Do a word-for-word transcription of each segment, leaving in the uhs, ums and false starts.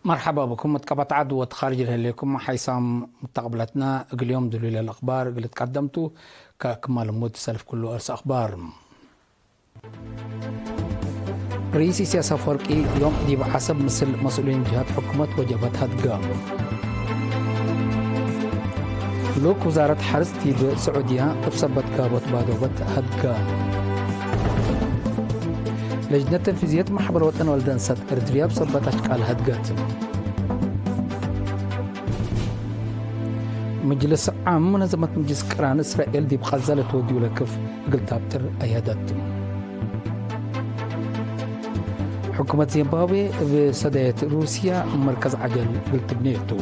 መርሐባ ብኩም። መትቀበት ዐድ ወትካርጅ ለህሌኩም ሓይሳም ሙተቅብለትና፣ እግል ዮም ድሉይ ለልአክባር እግል ትቀደምቱ፣ ከክማ ልሙድ ሰልፍ ኩሉ እርስ አክባር። ርኢስ ኢሳያስ አፈወርቂ ዮም ዲብ ዐሰብ ምስል መስኡሊን ጅሀት ሕኩመት ወጀብሀት ሀድገ። ልኡክ ውዛረት ሐርስ ዲብ ስዑድያ እብ ሰበት ጋቦት ባዶበት ሀድገ። ለጅነት ተንፊዝየት መሕበር ወጠን ወልደንሰት ኤረትርያ እብ ሰበት አሽቃል ሀድገት። ምጅልስ ዓም ሙነዘመት ምጅልስ ቅራን እስራኤል ዲብ ቃዛ ለትወድዩ ለክፍ እግል ታብጥር አያደት። ሕኩመት ዚምባብዌ እብ ሰዳየት ሩስያ መርከዝ ዐጀል እግል ትብኔ ቱ።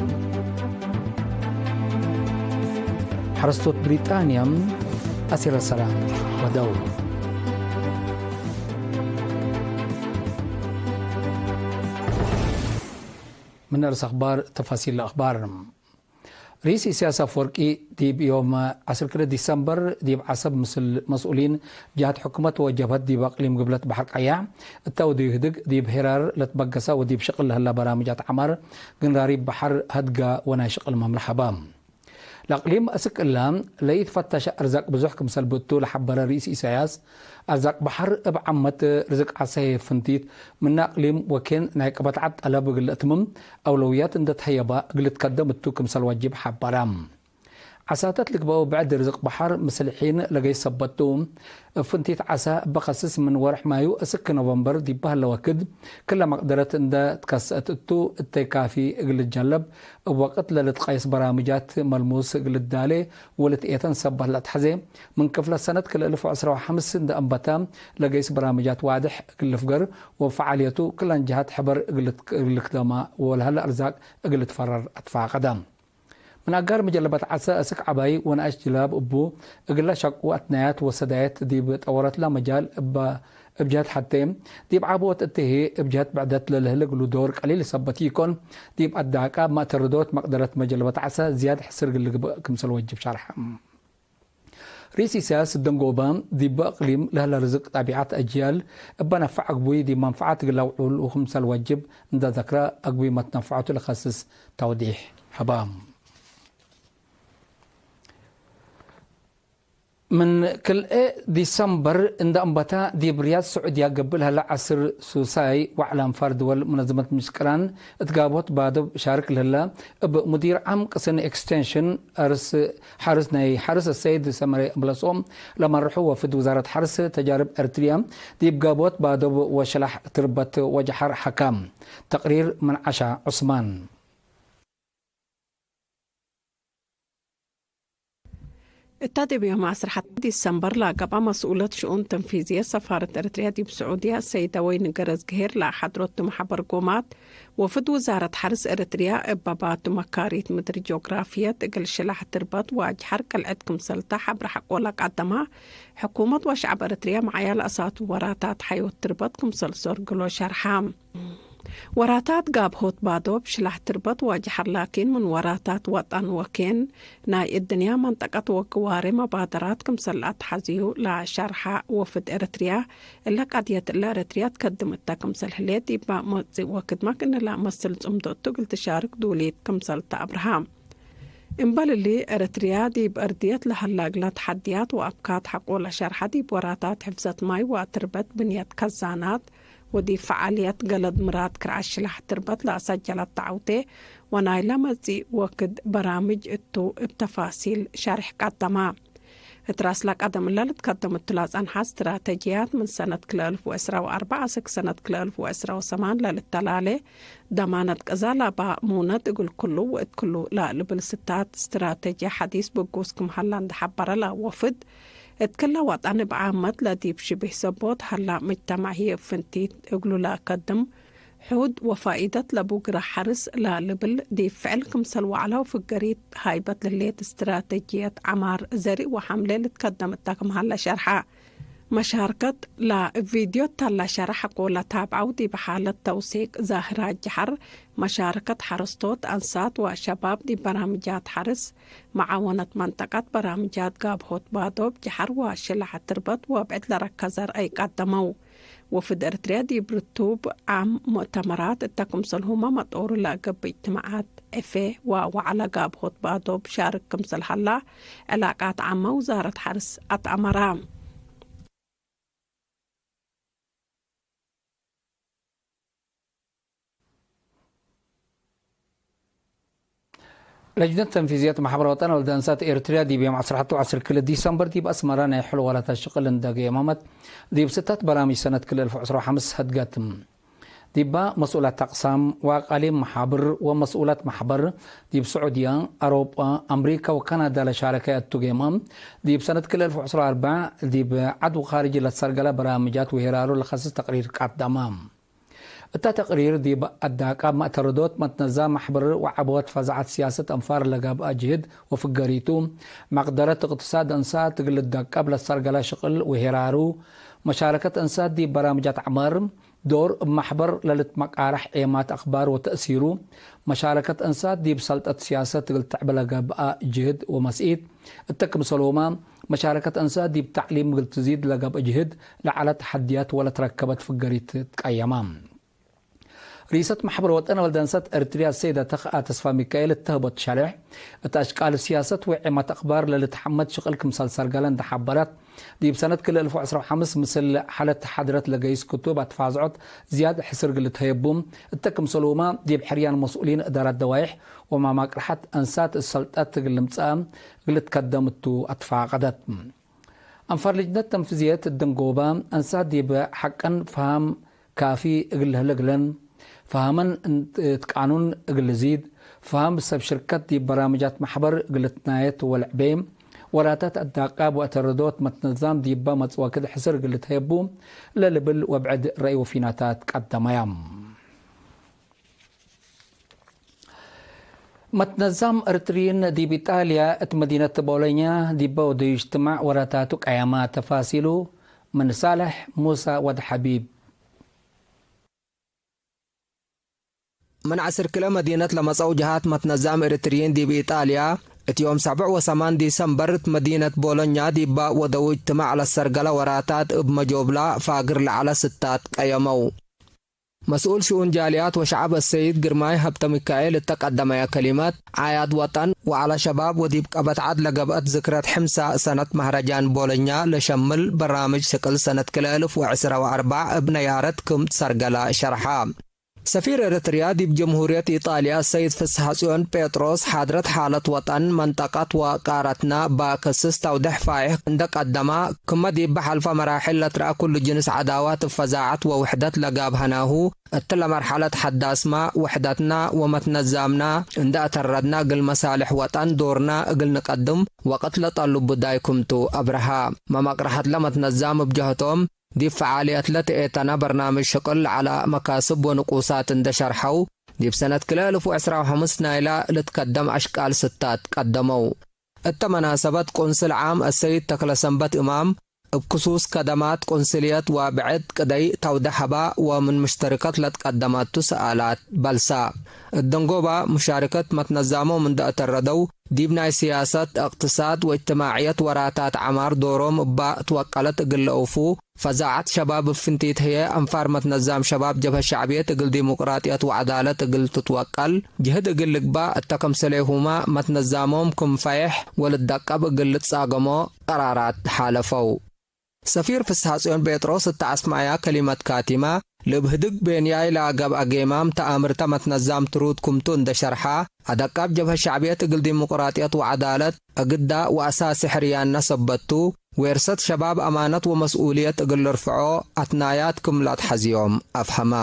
ሐረስቶት ብሪጣንያ አሲረ ሰላም ወደው። ምን አርስ አክባር፣ ተፋሲል ለአክባር። ርኢስ ኢሳያስ አፈወርቂ ዲብ ዮም ዐስር ክልኤ ዲሰምበር ዲብ ዐሰብ ምስል መስኡሊን ጀሀት ሕኩመት ወጀብሀት ዲብ አቅሊም ግብለት በሐር ቀያሕ እተ ወድዩ ህድግ ዲብ ሄራር ለትበገሰ ወዲብ ሽቅል ለህላ በራምጃት ዐማር ግንራሪብ በሐር ሀድጋ ወናይ ሽቅል መምለ ሀባ። ለአቅሊም አስክ እላ ለኢትፈተሸ አርዛቅ ብዙሕ ክምሰል ብእቱ ለሐበረ ርኢስ ኢሳያስ፣ አርዛቅ በሐር እብ ዓመት ርዝቅ ዐሰ ህዬ ፍንቲት ምነ አቅሊም ወኬን ናይ ቅበት ዐድ ጠለብ እግል ለአትምም አውለውያት እንዴ ተሀየበ እግል ልትከደም እቱ ክምሰል ወጅብ ሐበረ። ዐሳተት ልግበአው ብዕድ ርዝቅ በሐር ምስል ሒን ለገይስ ሰበት ቱ። እብ ፍንቲት ዐሰ እበ ከስስ ምን ወርሕ ማዩ እስክ ኖቨምበር ዲብ በህለ ወክድ፣ ክለ መቅደረት እንዴ ትከሰአት እቱ እተይ ካፊ እግል ልትጀለብ፣ እብ ወቅት ለልትቀየስ በራምጃት መልሙስ እግል ልዳሌ ወልትኤተን ሰበት ለአትሐዜ፣ ምን ክፍለት ሰነት ክልኤ እልፍ ወዐስራ ወሐምስ እንዴ አንበተ ለገይስ በራምጃት ዋድሕ እግል ልፍገር ወፈዓልየቱ ክለን ጀሀት ሕበር እግል ልክ-፣ እግል ልክደማ ወለሀለ አርዛቅ እግል ልትፈረር አትፋቀደ። ምን አጋር መጀለበት ዐሰ አስክ ዐባይ ወነአሽ ጅላብ እቡ፣ እግለ ሸቁ አትናያት ወሰዳየት ዲብ ጠወረትለ መጃል እበ፣ እብ ጀህት ሐቴ፣ ዲብ ዐቦት እት ህዬ እብ ጀህት ብዕደት ለልህለ እግሉ ዶር ቀሊል ሰበት ኢኮን፣ ዲብ አዳቃብ መአተርዶት መቅደረት መጀለበት ዐሰ ዝያድ ሕስር እግል ልግበእ ክምሰል ወጅብ ሸርሐ። ርኢስ ኢሳያስ ደንጎበ፣ ዲብ አቅሊም ለህለ ርዝቅ ጣቢዐት አጅያል እበ ነፈዕ አግቡይ ዲብ መንፈዐት እግል ለአውዕሉ ክምሰል ወጅብ እንዴ ዘክረ፣ አግቡይ መትነፈዐቱ ለከስስ ተውዲሕ ሀበ። ምን ክልኤ ዲሰምበር እንዴ አንበተ፣ ዲብ ሪያድ ስዑድያ ገብእ ለህለ ዐስር ሱሳይ ወዕላንፋር ድወል ሙነዘመት ምጅልስ ቅራን እት ጋብሆት ባዶብ ሻርክ ለህለ፣ እብ ሙዲር ዓም ቅስን ኤክስቴንሽን አርስ ሐርስ ናይ ሐርስ ሰይድ ሰመሬ እብለሶ ለመርሑ ወፍድ ውዛረት ሐርስ ተጃርብ ኤረትርያ ዲብ ጋብሆት ባዶብ ወሽላሕ ትርበት ወጀሐር ሐካ። ተቅሪር ምን ዐሻ ዑስማን። እታ ዲብ ዮም ዐስር ሐቴ ዲሰምበር ለገብአ መስኡለት ሽኡን ተንፊዝየት ሰፋረት ኤረትርያ ዲብ ስዑድያ ሰይደ ወይን ገረዝግሄር ለአሓድሮቱ መሕበር ጎማት፣ ወፍድ ውዛረት ሐርስ ኤረትርያ እበ ባቱ መካሪት ምድር ጂኦግራፍየት እግል ሽላሕ ትርበት ወአጅሐር ቀልዐት ክምሰልተ ሐብረ ሐቆ ለቀደመ፣ ሕኩመት ወሸዕብ ኤረትርያ መዓያ ለአሳቱ ወራታት ሐዮት ትርበት ክምሰል ሶርግሎ ሸርሐ። ወራታት ጋብሆት ባዶብ ሽላሕ ትርበት ወአጅሐር ላኪን ምን ወራታት ወጠን ወኬን ናይ እድንያ መንጠቀት ወግዋሬ መባደራት ክምሰል ለአትሐዝዩ ለሸርሐ ወፍድ ኤረትርያ፣ እለ ቀድየት እለ ኤረትርያ ትከድም እተ ክምሰል ህሌት ዲበ መጽእ ወክድ መክእነ ለመስል ጽምዶ እቱ እግል ትሻርክ ዱሊት ክምሰል ተአብርሃ። እምበል እሊ፣ ኤረትርያ ዲብ አርድየት ለሀላ እግለ ተሐድያት ወአብካት ሐቆ ለሸርሐ፣ ዲብ ወራታት ሕፍዘት ማይ ወአትርበት፣ ብንየት ከዛናት ወዲብ ፈዓልየት ገለድ ምራድ ክርዐት ሽላሕ ትርበት ለአሰጀለት ደዐውቴ ወናይለ መጽእ ወክድ በራምጅ እቱ እብ ተፋሲል ሸርሕ ቀደመ። እት ራስ ለቀደም እለ ልትከደም እቱ ለጸንሐ እስትራተጅያት፣ ምን ሰነት ክልኤ እልፍ ወዕስራ ወአርበዕ አስክ ሰነት ክልኤ እልፍ ወዕስራ ወሰማን ለልተላሌ፣ ደማነት ቅዛል አበ ሙነት እግል ኩሉ ወእት ክሉ ለልብል ስታት እስትራተጂ ሐዲስ ብጉስ ክም ሀላ እንዴ ሐበረ ለወፍድ፣ እት ክለ ወጠን እብ ዓመት ለዲብ ሽቢህ ሰቦት ሀላ ምጅተማዕ ህዬ እብ ፍንቲት እግሉ ለአከድም፣ ሑድ ወፋኢደት ለቡ ግረ ሐርስ ለልብል ዲብ ፍዕል ክምሰል ወዐለው ፍገሪት ሃይበት ለህሌት እስትራተጅየት ዐማር ዘርእ ወሐምሌ ልትከደም እተ ክም ሀለ ሸርሐ። መሻርከት ለእብ ቪድዮ እተ ለሸርሐ ሐቆ ለታብዐው ዲብ ሓለት ተውሲቅ ዛህራ ጀሐር፣ መሻርከት ሐረስቶት፣ አንሳት ወሸባብ ዲብ በራምጃት ሐርስ፣ መዓወነት መንጠቀት በራምጃት ጋብሆት ባዶብ ጀሐር ወሽላሕ ትርበት ወብዕድ ለረከዘ ረአይ ቀደመው። ወፍድ ኤረትርያ ዲብ ርቱብ ዓም ሙእተመራት እተ ክምሰልሁመ መጦሩ ለገብእ እጅትማዓት ዕፌ ወወዐለ ጋብሆት ባዶብ ሻርክ ክምሰል ሀላ፣ ዕላቃት ዓመ ውዛረት ሐርስ አትአመረ። ለጅነት ተንፊዝየት መሕበር ወጠን ወልደ እንሳት ኤርትርያ ዲብ ዮም ዐስር ሐቱ ዐስር ክልኤ ዲሰምበር ዲብ አስመረ ናይ ሕልወላተ ሽቅል እንደ ገየመመት፣ ዲብ ስተት በራምጅ ሰነት ክልኤ እልፍ ወዐስራ ወሐምስ ሀድገት። ዲባ መስኡላት አቅሳም ወአቃሊም መሓብር ወመስኡላት መሕበር ዲብ ስዑድያ፣ አውሮጳ፣ አምሪካ ወካናዳ ለሻረከየ እቱ ጌመ፣ ዲብ ሰነት ክልኤ እልፍ ወዐስራ ወአርበዕ ዲብ ዐድ ወካርጅ ለትሰርገለ በራምጃት ወሄራሩ ለከስስ ተቅሪር ቀደመ። እተ ተቅሪር ዲብ አዳቃብ መእተረዶት መትነዛም መሕበር ወዐቦት ፈዛዐት ሲያሰት አንፋር ለገብአ ጅህድ ወፍገሪቱ፣ መቅደረት እቅትሳድ እንሳት እግል ልደቀብ ለሰርገለ ሽቅል ወሄራሩ፣ መሻረከት እንሳት ዲብ በራምጃት ዐማር፣ ዶር እብ መሕበር ለልትመቃረሕ ኤማት አክባር ወተእሲሩ፣ መሻረከት እንሳት ዲብ ሰልጠት ሲያሰት እግል ተዕበ ለገብአ ጅህድ ወመስኢት፣ እተ ክምሰልሁመ፣ መሻረከት እንሳት ዲብ ተዕሊም እግል ትዚድ ለገብአ ጅህድ ለዐለ ተሐድያት ወለትረከበት ፍገሪት ትቀየመ። ርኢሰት መሕበር ወጠን ወልደ እንሰት ኤርትርያ ሰይደ ተኽአ ተስፋሚካኤል እተ ህቦት ሸሬሕ፣ እት አሽቃል ሲያሰት ወዔማት አክባር ለልትሐመድ ሽቅል ክምሰል ሰርገለ እንደ ሐበረት፣ ዲብ ሰነት ክልኤ እልፍ ወዐስራ ወሐምስ ምስል ሐለት ሓድረት ለገይስ ክቱብ አትፋዝዖት ዝያድ ሕስር እግል ልትሀየቡ፣ እተ ክምሰልሁመ ዲብ ሕርያን መስኡሊን እዳረት ደዋይሕ ወመማቅርሐት እንሳት እት ሰልጠት እግል ልምጸአ እግል ልትከደም እቱ አትፋቀደት። አንፋር ልጅነት ተንፍዝየት እት ደንጎባ፣ እንሳት ዲብ ሐቀን ፈሃም ካፊ እግል ለህለ እግለን፣ ፈሃመን እት ቃኑን እግል ልዚድ፣ ፈሃም ሰብ ሽርከት ዲብ በራምጃት መሕበር እግል ልትናየት ወለዕቤ፣ ወራታት አዳቃብ ወአተረዶት መትነዛም ዲበ መጽእ ወክድ ሕስር እግል ልትሀየቡ ለልብል ወብዕድ ረአይ ወፊናታት ቀደመያ። መትነዛም እርትርይን ዲብ ኢጣልያ እት መዲነት ቦሎኛ ዲበ ወደዩ እጅትማዕ ወራታቱ ቀያማ። ተፋሲሉ ምን ሳልሕ ሙሳ ወድ ሐቢብ። ምን ዐስር ክለ መዲነት ለመጽአው ጀሃት መትነዛም እርትርይን ዲብ ኢጣልያ፣ እት ዮም ሰብዕ ወሰማን ዲሰምበር እት መዲነት ቦሎኛ ዲበ ወደዉ እጅትማዕ ለሰርገለ ወራታት እብ መጆብላ ፋግር ለዐለ ስታት ቀየመው። መስኡል ሽኡን ጃልያት ወሸዐብ አሰይድ ግርማይ ሀብተሚካኤል እተ ቀደመየ ከሊመት፣ ዓያድ ወጠን ወዐለ ሸባብ ወዲብ ቀበት ዐድ ለገብአት ዝክረት ሕምሳ ሰነት መህረጃን ቦሎኛ ለሸምል በራምጅ ሽቅል ሰነት ክልኤ እልፍ ወዕስራ ወአርበዕ እብ ነያረት ክም ትሰርገለ ሸርሐ። ሰፊር ኤረትርያ ዲብ ጀምሁርየት ኢጣልያ ሰይድ ፍስሐጽዮን ጴጥሮስ፣ ሓድረት ሓለት ወጠን፣ መንጠቀት ወቃረትና እባ ከስስ ተውዴሕ ፋይሕ እንደ ቀደማ፣ ክመ ዲብ ሐልፈ መራሕል ለትረአ ኩሉ ጅንስ ዐዳዋት እብ ፈዛዐት ወውሕደት ለጋብሀናሁ፣ እትለ መርሐለት ሐዳስመ፣ ውሕደትና ወመትነዛምና እንደ አተረድና እግል መሳልሕ ወጠን ዶርና እግል ንቀድም ወቅት ለጠሉቡ ዳይ ክምቱ አብረሃ። መመቅረሐት ለመትነዛም እብ ጀህቶም፣ ዲብ ፈዓልየትለ ተኤተነ በርናምጅ ሽቅል ለዐለ መካስብ ወንቁሳት እንደ ሸርሐው፣ ዲብ ሰነት ክልኤ እልፍ ወዕስራ ወሐምስ ናይላ ልትከደም አሽቃል ስታት ቀደመው። እተ መናሰበት፣ ቁንስል ዓም አሰይድ ተክለሰንበት እማም፣ እብ ክሱስ ከደማት ቁንስልየት ወብዕድ ቅደይ ተውደ ሀባ ወምን ሙሽተርከት ለትቀደመቱ ሰኣላት በልሳ። እት ደንጎባ፣ ሙሻርከት መትነዛሞም እንደ አተረደው፣ ዲብ ናይ ስያሰት፣ እቅትሳድ ወእጅትማዕየት ወራታት ዐማር ዶሮም እባ ትወቀለት እግል ለአውፉ፣ ፈዛዐት ሸባብ እብ ፍንቲት ህዬ፣ አንፋር መትነዛም ሸባብ ጀብሀት ሸዕብየት እግል ዲሙቅራጥየት ወዐዳለት እግል ትትወቀል ጅህድ እግል ልግባእ፣ እተ ክምሰሌሁመ መትነዛሞም ክም ፈይሕ ወልትደቀብ እግል ልትጻገሞ ቀራራት ሓለፈው። ሰፊር ፍስሐጽዮን ጴጥሮስ እተ አስመዐያ ከሊመት ካቲመ፣ ለእብ ህድግ ቤንያይ ለአገብአ ጌማም ተአምርተ መትነዛም ትሩድ ክምቱ እንደ ሸርሐ፣ አደቃብ ጀብሀት ሸዕብየት እግል ዲሙቅራጥየት ወዐዳለት እግዳ ወአሳሲ ሕርያነ ሰበት ቱ፣ ዌርሰት ሸባብ አማነት ወመስኡልየት እግል ልርፍዖ አትናያት ክም ለአትሐዝዮም አፍሀመ።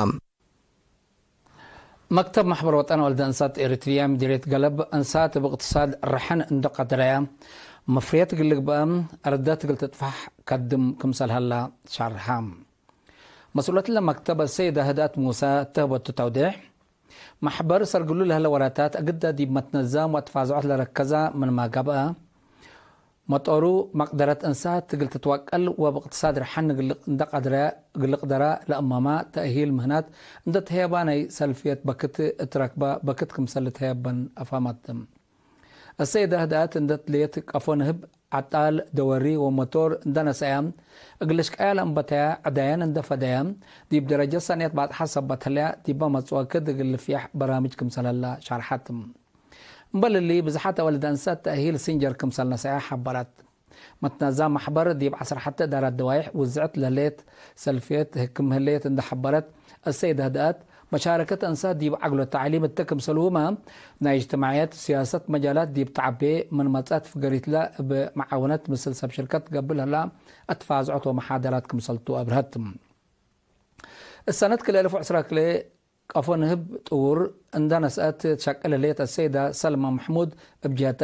መክተብ መሕበር ወጠን ወልደ እንሳት ኤሪትርያ ምዲርየት ገለብ፣ እንሳት እብ እቅትሳድ ርሐን እንደ ቀድረያ፣ መፍርየት እግል ልግበአ፣ አርደት እግል ትጥፋሕ ከድም ክምሰል ሀላ ሻርሐ። መስኡለት ለመክተብ አሰይደ ህድአት ሙሰ እተ ህበቱ ተውዴሕ፣ መሕበር ሰርግሉ ለህለ ወራታት እግዳ ዲብ መትነዛም ወአትፋዝዖት ለረከዛ ምንመ ገብአ፣ መጦሩ መቅደረት እንሳት እግል ትትወቀል ወእብ እቅትሳድ ርሐን እግል እንደ ቀድረ፣ እግል ልቅደራ ለእመማ ተእሂል ምህናት እንደ ተህየባ ናይ ሰልፍየት በክት እት ረክበ በክት ክምሰል ልትሀየበን አፋመት። አሰይደ ህድአት እንደ ትሌት ቀፎ ንህብ ዐጣል፣ ደወሪ ወመቶር እንደ ነሰአያ፣ እግል ልሽቀያ ለእንበተያ ዕዳየን እንደ ፈደያ፣ ዲብ ደረጀት ሰኔት ባጽሓ ሰበት ህለያ፣ ዲበ መጽእ ወክድ እግል ልፍየሕ በራምጅ ክምሰል ህላ ሸርሐት። እምበል እሊ፣ ብዝሓት አወልድ አንሰት ተእሂል ሲንጀር ክምሰል ነሰአያ ሐበረት። መትናዛም መሕበር ዲብ ዐስር ሐተ እዳራት ደዋይሕ ውዝዕት ለህሌት፣ ሰልፍየት ህክም ህሌት እንደ ሐበረት፣ አሰይድ ህድአት፣ መሻረከት አንሳት ዲብ ዐግሎት ተዕሊም እተ ክምሰልሁመ፣ ናይ እጅትማዕየት፣ ሲያሰት መጃላት ዲብ ተዐቤ ምን መጽአት ፍገሪትለ እብ መዓውነት ምስል ሰብ ሽርከት ገብእ ለህላ አትፋዝዖት ወመሓደራት ክምሰልቱ አብርሀት። እሰነት ክልኤ አልፍ ወዕስራ ክልኤ ቀፎ ንህብ ጥውር እንደ ነስአት ትሸቅል ህሌት አሰይዳ ሰልማ መሕሙድ እብ ጀህታ፣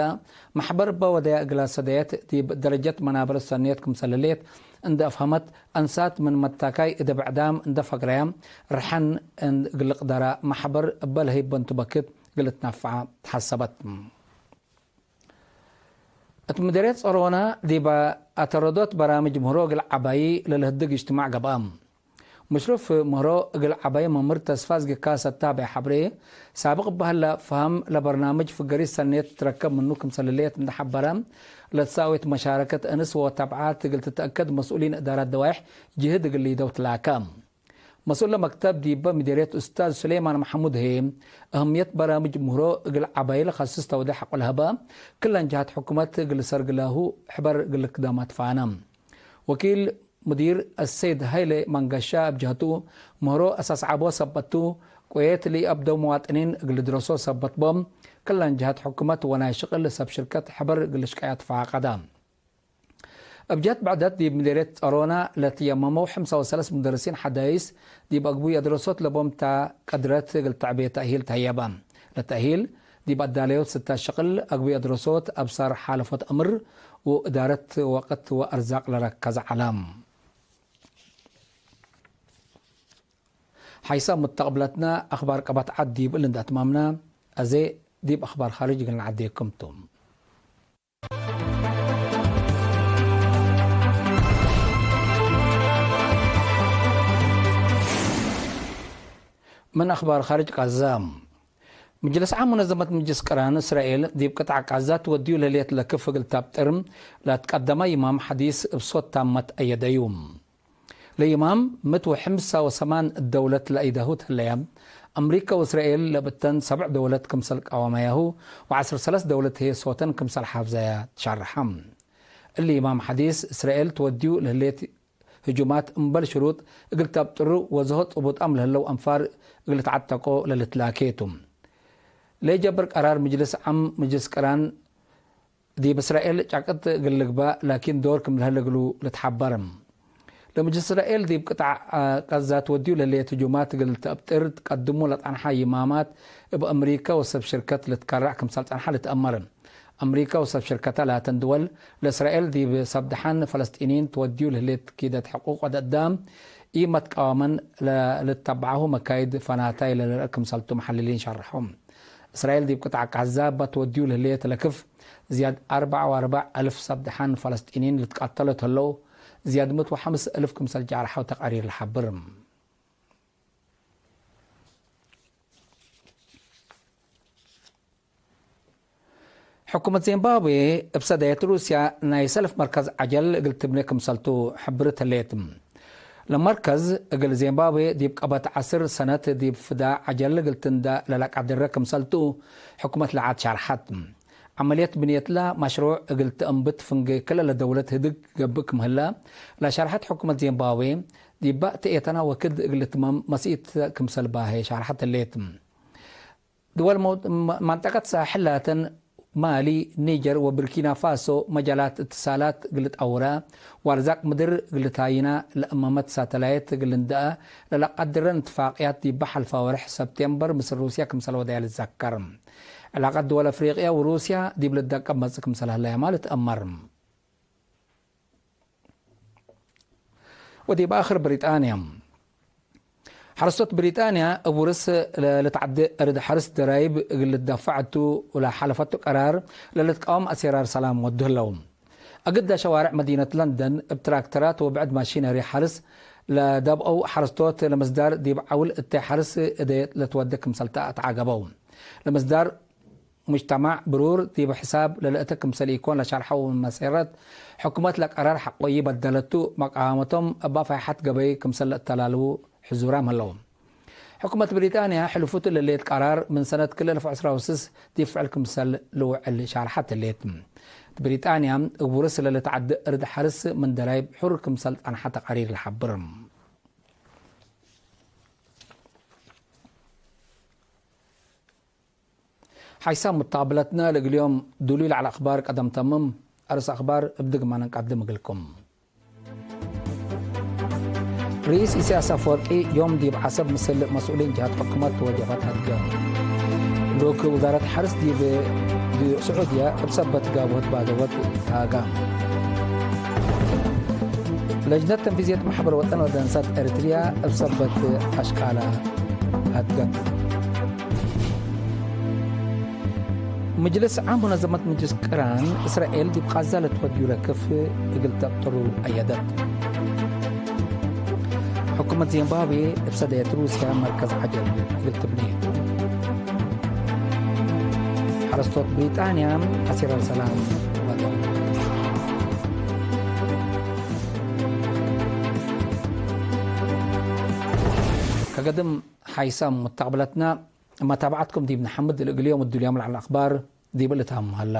መሕበር እበ ወደያ እግላ ሰደየት ዲብ ደረጀት መናበር ሰኔት ክምሰል ህሌት እንደ አፍሀመት፣ አንሳት ምን መታካይ እደ ብዕዳም እንደ ፈግረያ፣ ርሐን እግል ልቅደራ መሕበር እበ ለህይብ በንቱ በክት እግል ልትነፈዓ ተሐሰበት። እት ምዴርየት ጸሮና ዲበ አተረዶት በራምጅ ምህሮ እግል ዐባዪ ለልህድግ እጅትማዕ ገብአ። ሙሽሩፍ ምህሮ እግል ዐባዪ መምህር ተስፋዝጊ ካሰ ታቤ ሐብሬ፣ ሳብቅ እበ ህለ ፈሀም ለበርናምጅ ፍገሪት ሰኔት ትትረከብ ምኑ ክምሰል ህሌት እንደ ሐበረ፣ ለትሳዊት መሻረከት እንስ ወተብዓት እግል ትትአከድ መስኡሊን እዳራት ደዋይሕ ጅህድ እግል ሊደው ትላከ። መስኡል ለመክተብ ዲበ ምዴርየት ኡስታዝ ሱሌማን መሐሙድ ህዬ፣ አህምየት በራምጅ ምህሮ እግል ዐባዪ ለከስስ ተውዴሕ ሐቆ ለሀበ፣ ክለን ጀሃት ሕኩመት እግል ሰርግላሁ ሕበር እግል ልክደም አትፋነ። ወኪል ሙዲር አሰይድ ሀይሌ መንገሻ እብ ጀህቱ፣ ምህሮ አሳስ ዐቦ ሰበት ቱ፣ ቆየት ለኢአብደው መዋጥኒን እግል ልድረሶ ሰበት ቦም፣ ክለን ጀሃት ሕኩመት ወናይ ሽቅል ሰብ ሽርከት ሕበር እግል ልሽቀያ ትፋቀደ። እብ ጀህት ብዕደት ዲብ ምዴርየት ጸሮና ለትየመመው ሐምሳ ወሰለስ ሙደርሲን ሐዳይስ ዲብ አግቡይ አድረሶት ለቦም ታ ቀድረት እግል ተዕቤ ተእሂል ተህየበ። ለተእሂል ዲብ አዳለዮት ስተ ሽቅል አግቡይ አድረሶት፣ አብሳር ሓለፎት አምር ወእዳረት ወቅት ወአርዛቅ ለረከዘ ዐለ። ሐይሳም ሙተቅብለትነ አክባር ቀበት ዐድ ዲብ እሊ እንደ አትማምነ፣ አዜ ዲብ አክባር ካርጅ እግል ነዐዴኩም ቱ። ምን አክባር ካርጅ ቃዛ። ምጅልስ ዓም ሙነዘመት ምጅልስ ቅራን እስራኤል ዲብ ቅጣዕ ቃዛ ትወድዩ ለህሌት ለክፍ እግል ታብጥር ለትቀደመ ይማም ሐዲስ እብ ሶት ታመት አየደዩ። ለይማም ምት ወሐምሳ ወሰማን ደውለት ለአይደሁት ህለየ፣ አምሪከ ወእስራኤል ለብተን ሰብዕ ደውለት ክምሰል ቃወመያሁ፣ ወዐስር ሰለስ ደውለት ህዬ ሶተን ክምሰል ሓፍዘያ ትሸርሐ። እሊ ይማም ሐዲስ፣ እስራኤል ትወድዩ ለህሌት ህጁማት እምበል ሽሩጥ እግል ተብጥሩ ወዘሆ ጽቡጣም ለህለው አንፋር እግል ተዐጠቆ ለልትላኬ ቱ። ለኢጀብር ቀራር ምጅልስ ዓም ምጅልስ ቅራን ዲብ እስራኤል ጫቅጥ እግል ልግባእ ላኪን ዶር ክም ለህለ እግሉ ልትሐበር። ለምጅልስ እስራኤል ዲብ ቅጣዕ ቃዛ ትወድዩ ለህሌት ህጁማት እግል ተብጥር ትቀድሙ ለጸንሐ ይማማት እብ አምሪከ ወሰብ ሽርከት ልትከረዕ ክምሰል ጸንሐ ልትአመር። አምሪከ ወሰብ ሽርከተ ላተን ድወል፣ ለእስራኤል ዲብ ሰብ ደሐን ፈለስጢንይን ትወድዩ ለህሌት ኪደት ሕቁቅ ወደአዳም ኢመትቃወመን ለልተበዐሁ መካይድ ፈናታይ ለልርአ ክምሰልቱ መሐልሊን ሸርሐው። እስራኤል ዲብ ቅጣዕ ቃዛ እበ ትወድዩ ለህሌት ለክፍ ዝያድ አርበዕ ወአርበዕ አልፍ ሰብ ደሐን ፈለስጢንይን ልትቃተሎ እት ህለው፣ ዝያድ ምእት ወሐምስ አልፍ ክምሰል ጃርሐው ተቃሪር ለሐብር። ሕኩመት ዚምባብዌ እብ ሰዳየት ሩስያ ናይ ሰልፍ መርከዝ ዐጀል እግል ትብኔ ክምሰልቱ ሕብርት ህሌት። ለመርከዝ እግል ዚምባብዌ ዲብ ቀበት ዐስር ሰነት ዲብ ፍዳ ዐጀል እግል ትንዳ ለለቀድረ ክምሰልቱ ሕኩመት ለዓድ ሻርሐት። ዐመልየት ብንየትለ መሽሩዕ እግል ትአንብት ፍንጌ ክለ ለደውለት ህድግ ገብእ ክም ህለ ለሸርሐት ሕኩመት ዚምባብዌ፣ ዲበ ተኤተና ወክድ እግል ልትመም መስኢት ክምሰል ባሄ ሻርሐት ህሌት። ድወል መው-፣ መ-፣ መንጠቀት ሳሕል ላተን ማሊ፣ ኒጀር ወብርኪና ፋሶ መጃላት እትሳላት እግል ልትአውራ ወአርዛቅ ምድር እግል ልታይና ለአመመት ሳተላየት እግል ልንደአ ለለቀድረን እትፋቅያት ዲበ ሐልፋ ወርሕ ሰብቴምበር ምስል ሩስያ ክምሰል ወደያ ልትዘከር። ዕላቀት ድወል አፍሪቅያ ወሩስያ ዲብ ልትደቀብ መጽእ ክምሰል ህለያማ ልትአመር። ወዲብ አክር ብሪጣንያ። ሐረስቶት ብሪጣንያ እብ ውርስ ለልትዐዴ እርድ ሐርስ ደራይብ እግል ልትደፈዕ እቱ ለሐለፈቱ ቀራር ለልትቃወም አሴራር ሰላም ወዱ ህለው። አግደ ሸዋርዕ መዲነት ለንደን እብ ትራክተራት ወብዕድ ማሺነሪ ሐርስ ለደብአው ሐረስቶት ለምስዳር ዲብ ዐውል እተ ሐርስ እዴ ለትወዴ ክምሰልተ አትዓገበው። ለምስዳር ሙጅተማዕ ብሩር ዲብ ሕሳብ ለልአተ ክምሰል ኢኮን ለሻርሐው መሴረት፣ ሕኩመት ለቀራር ሐቆዩ በደለቱ፣ መቃወመቶም እበ ፋይሐት ገበይ ክምሰል ለእተላልዉ ሕዙራም ህለው። ሕኩመት ብሪጣንያ ሕልፉቱ ለሌት ቀራር ምን ሰነት ክልኤ አልፍ ወዐስራ ወስስ ዲብ ፍዕል ክምሰል ልውዕል ሻርሐት ህሌት። ብሪጣንያ እብ ውርስ ለልትዐደ እርድ ሐርስ ምን ደራይብ ሑር ክምሰል ጸንሐ ተቃሪር ለሐብር። ሓይሳም ሙታብለትነ ለእግል ዮም ዱሉይ ለዐለ አኽባር ቀደም ተምም። አርስ አኽባር እብ ድግማን እንቀድም እግልኩም። ርኢስ ኢሳያስ አፈወርቂ ዮም ዲብ ዐሰብ ምስል መስኡሊን ጀሀት ሕኩመት ወጀበት ሀድገ። ልኡክ ውዛረት ሐርስ ዲብ ስዑድየ እብ ሰበት ጋብሆት ባደወት ተሃጋ። ለጅነት ተንፊዝየት መሕበር ወጠን ወደንሰት ኤሪትርያ እብ ሰበት አሽቃላ ሀድገት። ምጅልስ ዓም ሙነዘመት ምጅልስ ቅራን እስራኤል ዲብ ቃዛ ለትወድዩ ለክፍ እግል ተቅጥሩ አየደት። ሕኩመት ዚምባብዌ እብ ሰደየት ሩስያ መርከዝ ዐጀል እግል ትብኔ። ሐረስቶት ብሪጣንያ አሲረ ሰላም ወደው። ከገድም ሓይሳም ሙተቅብለትና መታብዐትኩም ዲብ ነሐምድ። ለእግል ዮም እዱልያም ለዐለ አኽባር ዲብ እሊ ታም ሀላ።